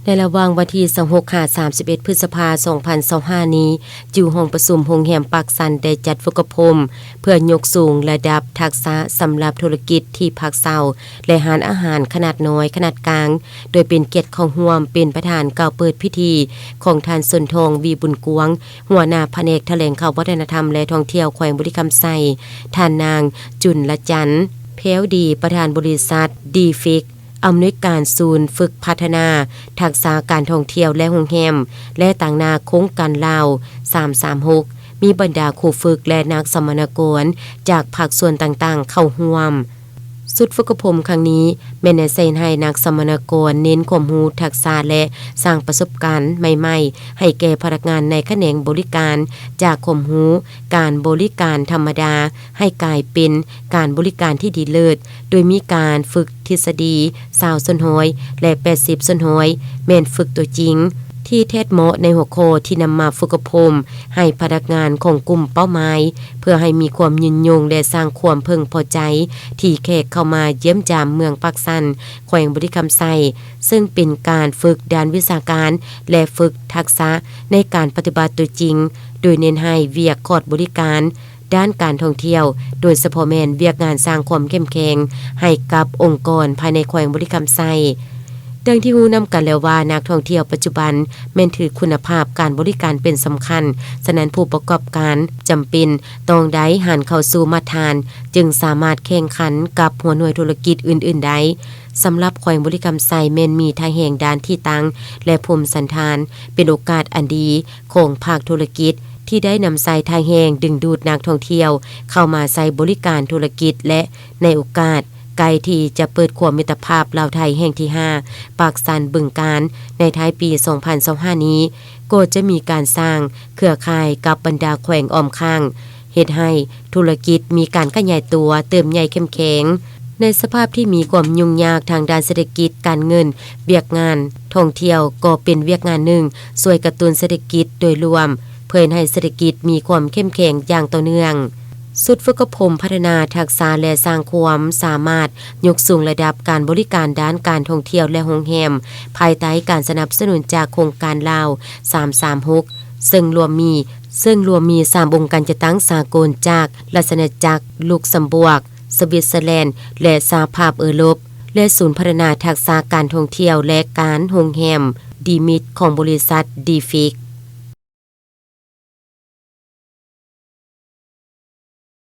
ໃນລະຫວ່າງວັນທີຊາວຫົກຫາສາມສິບເອັດ ພຶດສະພາ ສອງພັນຊາວຫ້ານີ້, ຢູ່ຫ້ອງປະຊຸມໂຮງແຮມປາກຊັນ ໄດ້ຈັດຝຶກອົບຮົມ ເພື່ອຍົກສູງລະດັບທັກສະສຳລັບທຸລະກິດທີ່ພັກເຊົາ ແລະ ຮ້ານອາຫານຂະໜາດນ້ອຍ, ຂະໜາດກາງ, ໂດຍເປັນກຽດເຂົ້າຮ່ວມເປັນປະທານກ່າວເປີດພິທີຂອງທ່ານ ສົນທອງ ວີບຸນກວາງ, ຫົວໜ້າພະແນກຖະແຫຼງຂ່າວວັດທະນະທຳ ແລະ ທ່ອງທ່ຽວແຂວງບໍລິຄຳໄຊ, ທ່ານນາງ ຈຸນລະຈັນ ແພ້ວດີ, ປະທານບໍລິສັດ ດີຟິກ ອຳນວຍການສູນຝຶກພັດທະນາທັກສະການທ່ອງທ່ຽວ ແລະ ໂຮງແຮມ ແລະ ຕາງໜ້າໂຄງການລາວ ສາມສາມຫົກ ມີບັນດາຄູຝຶກ ແລະ ນັກສຳມະນາກອນຈາກພາກສ່ວນຕ່າງໆເຂົ້າຮ່ວມ. ຊຸດຝຶກອົບຮົມຄັ້ງນີ້ ແມ່ນອາໄສໃຫ້ນັກສຳມະນາກອນເນັ້ນຄວາມຮູ້ທັກສະ ແລະ ສ້າງປະສົບການໃໝ່ໆໃຫ້ແກ່ພະນັກງານໃນຂະແໜງບໍລິການ, ຈາກຄວາມຮູ້ການບໍລິການທຳມະດາ ໃຫ້ກາຍເປັນການບໍລິການທີ່ດີເລີດ, ໂດຍມີການຝຶກທິດສະດີຊາວສ່ວນຮ້ອຍ ແລະ ແປດສິບສ່ວນຮ້ອຍ ແມ່ນຝຶກຕົວຈິງ, ທີ່ແທດເໝາະໃນຫົວຂໍ້ທີ່ນຳມາຝຶກອົບຮົມໃຫ້ພະນັກງານຂອງກຸ່ມເປົ້າໝາຍ, ເພື່ອໃຫ້ມີຄວາມຍືນຍົງ ແລະ ສ້າງຄວາມເພິ່ງພໍໃຈທີ່ແຂກເຂົ້າມາຢ້ຽມຢາມເມືອງປາກຊັນ, ແຂວງບໍລິຄຳໄຊ, ເຊິ່ງເປັນການຝຶກດ້ານວິຊາການ ແລະ ຝຶກທັກສະໃນການປະຕິບັດຕົວຈິງ, ໂດຍເນັ້ນໃຫ້ວຽກຂອດບໍລິການ ດ້ານການທ່ອງທ່ຽວ, ໂດຍສະເພາະແມ່ນວຽກງານສ້າງຄວາມເຂັ້ມແຂງໃຫ້ກັບອົງກອນພາຍໃນແຂວງບໍລິຄຳໄຊ. ດັ່ງທີ່ຮູ້ນຳກັນແລ້ວວ່າ ນັກທ່ອງທ່ຽວປັດຈຸບັນແມ່ນຖືຄຸນນະພາບການບໍລິການເປັນສຳຄັນ, ສະນັ້ນຜູ້ປະກອບການຈຳເປັນຕ້ອງໄດ້ຫັນເຂົ້າສູ່ມາດຖານ, ຈຶ່ງສາມາດແຂ່ງຂັນກັບຫົວໜ່ວຍທຸລະກິດອື່ນໆໄດ້. ສຳລັບແຂວງບໍລິຄຳໄຊແມ່ນມີທ່າແຮງດ້ານທີ່ຕັ້ງ ແລະ ພູມສັນຖານ ເປັນໂອກາດອັນດີຂອງພາກທຸລະກິດ ທີ່ໄດ້ນຳໃຊ້ທ່າແຮງດຶງດູດນັກທ່ອງທ່ຽວເຂົ້າມາໃຊ້ບໍລິການທຸລະກິດ ແລະ ໃນໂອກາດໃກ້ທີ່ຈະເປີດຂົວມິດຕະພາບລາວໄທແຫ່ງທີຫ້າ ປາກຊັນ ບຶງການ ໃນທ້າຍປີສອງພັນຊາວຫ້ານີ້ ກໍຈະມີການສ້າງເຄືອຂ່າຍກັບບັນດາແຂວງອ້ອມຂ້າງ, ເຮັດໃຫ້ທຸລະກິດມີການຂະຫຍາຍຕົວເຕີບໃຫຍ່ເຂັ້ມແຂງ. ໃນສະພາບທີ່ມີຄວາມຫຍຸ້ງຍາກທາງດ້ານເສດຖະກິດ, ການເງິນ, ວຽກງານທ່ອງທ່ຽວກໍເປັນວຽກງານໜຶ່ງຊ່ວຍກະຕຸ້ນເສດຖະກິດໂດຍລວມ, ເພື່ອເຮັດໃຫ້ເສດຖະກິດມີຄວາມເຂັ້ມແຂງຢ່າງຕໍ່ເນື່ອງ. ຊຸດຝຶກອົບຮົມພັດທະນາທັກສະ ແລະ ສ້າງຄວາມສາມາດຍົກສູງລະດັບການບໍລິການດ້ານການທ່ອງທ່ຽວ ແລະ ໂຮງແຮມ ພາຍໃຕ້ການສະໜັບສະໜູນຈາກໂຄງການລາວ ສາມສາມຫົກ ເຊິ່ງລວມມີ ເຊິ່ງລວມມີສາມອົງການຈັດຕັ້ງສາກົນຈາກລາຊະອານາຈັກ ລຸກຊຳບວກ, ສະວິດເຊີແລນ ແລະ ສະຫະພາບເອີຣົບ ແລະ ສູນພັດທະນາທັກສະການທ່ອງທ່ຽວ ແລະ ການໂຮງແຮມ ດີມິດ ຂອງບໍລິສັດ ດີຟິກ.